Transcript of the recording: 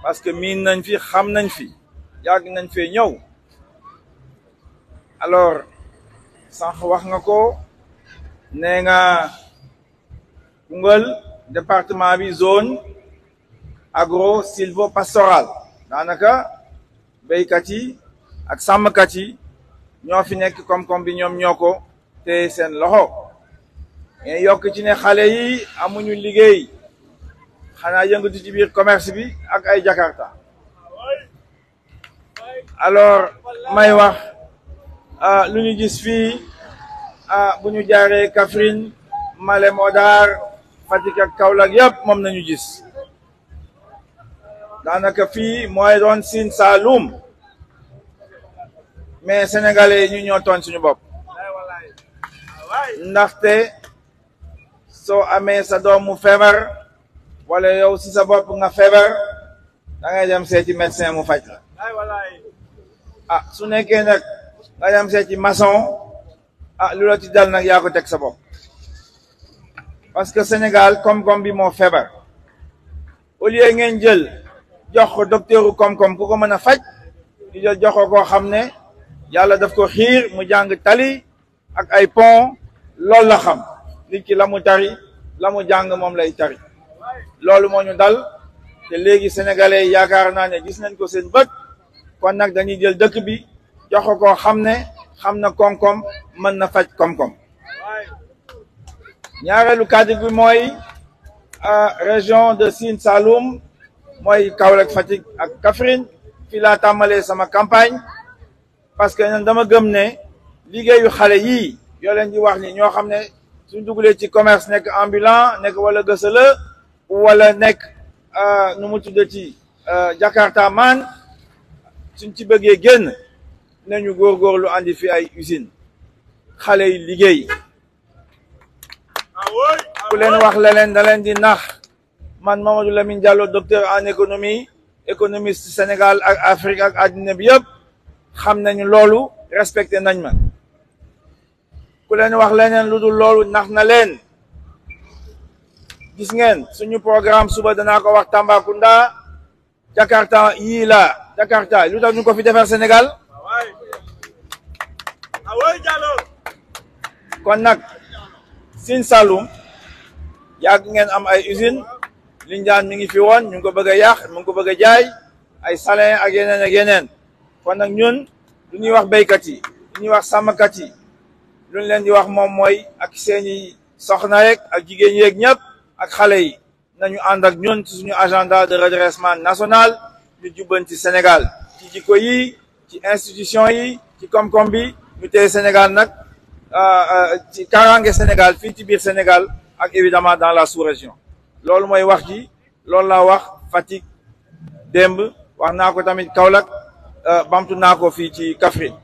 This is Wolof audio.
parce que miin nañ fi xam nañ fi yàgg nañ fee ñëw alors sànq wax nga ko nee nga Koungheul département bi zone agro silvo pastoral daanaka béykat yi ak sàmmkat yi ñoo fi nekk koom-koom bi ñoom ñoo ko te seen loxo mais yokk ci ne xale yi amuñu liggéey xanaa yëngatu ci biir commerce bi ak ay Jakarta alors may wax lu ñu gis fii bu ñu jaaree Kaffrine Malem Hodar Fatick ak Kaolack yëpp moom nañu gis daanaka fii mooy doon Sine Saloum mais sénégalais ñu ñoo tooñ suñu bopp ndaxte soo amee sa doom mu feebar wala yow si sa bopp nga feebar da ngay dem seeti médecin mu faj la su nekkee nag nga dem seeti maçon lu la ci dal nag yaa ko teg sa bopp parce que Sénégal koom-koom bi moo feebar au lieu ngeen jël jox ko docteuru koom-koom ku ko mën a faj di jël jox ko koo xam ne yàlla daf ko xiir mu jàng tali ak ay pont loolu la xam nit ki la mu tari la mu jàng moom lay tari loolu moo ñu dal te léegi sénégalais yaakaar naa ne gis nañ ko seen bët kon nag dañuy jël dëkk bi jox ko koo xam ne xam na koom-koom mën na faj koom-koom ñaareelu kàddu gi mooy région de Sine Saloum mooy Kaolack Fatick ak Kaffrine fii laa tàmbalee sama campagne parce que dama gëm ne liggéeyu xale yii yoo leen di wax ni ñoo xam ne suñ dugalee ci commerce nekk ambulant nekk wala gësala wala nekk nu mu tudde ci Jakarta man suñ ci bëggee génn nañu góorgóorlu andi fi ay usine xale yi liggéey ku leen wax leneen da leen di nax man Mamadou Lamine Diallo docteur en économie économiste Sénégal ak Afrique ak àddina bi yëpp xam nañu loolu respecté nañ ma ku leen wax leneen lu dul loolu nax na leen gis ngeen suñu programme suba danaa ko wax Tambacounda Jakarta yii la Jakarta lu tax ñu ko fi defar Sénégal kon nag Sine Saloum yàgg ngeen am ay usine Lindiane mi ngi fi woon ñu ngi ko bëgg a yàq mu ngi ko bëgg a jaay ay Salin ak yeneen kon nag ñun lu ñuy wax béykat yi lu ñuy wax sàmmkat yi lu ñu leen di wax moom mooy ak seeni soxna rek ak jigéen yeeg ñëpp ak xale yi nañu ànd ak ñun ci suñu agenda de redressement national ñu jubbanti Sénégal ci jikko yi ci institution yi ci koom-koom bi ñu téye Sénégal nag ci kaaraange Sénégal fii ci biir Sénégal ak évidemment dans la sous-région loolu mooy wax ji loolu laa wax Fatick démb wax naa ko tamit Kaolack bamtu naa ko fii ci Kaffrine